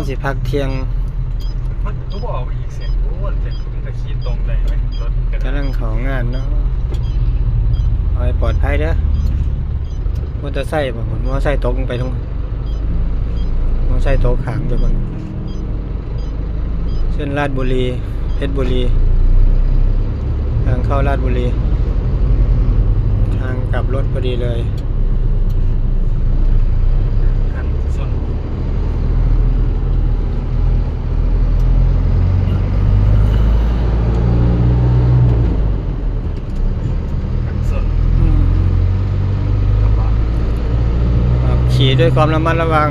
ຊິພັກທ່ຽງ ມັນກໍບໍ່ອອກໄປອີກເສັ້ນ ໂອ້ ເສັ້ນນີ້ກໍຂີ່ຕົງໄດ້ເວີຍ ລົດກໍ ກຳລັງເຂົ້າງານເນາະ ຂໍໃຫ້ປອດໄພເດີ ມໍເຕີໄຊບໍ ມໍເຕີໄຊຕົກລົງໄປ ມໍເຕີໄຊຕົກຂ້າງໄປພຸ້ນ ເສັ້ນລາດບຸລີ ເພັດບຸລີ ທາງເຂົ້າລາດບຸລີ ທາງກັບລົດພໍດີເລີຍ ຄັນຊົນ ຄັນຊົນ ອືມ ຂັບຂີ່ດ້ວຍຄວາມລະມັດລະວັງ.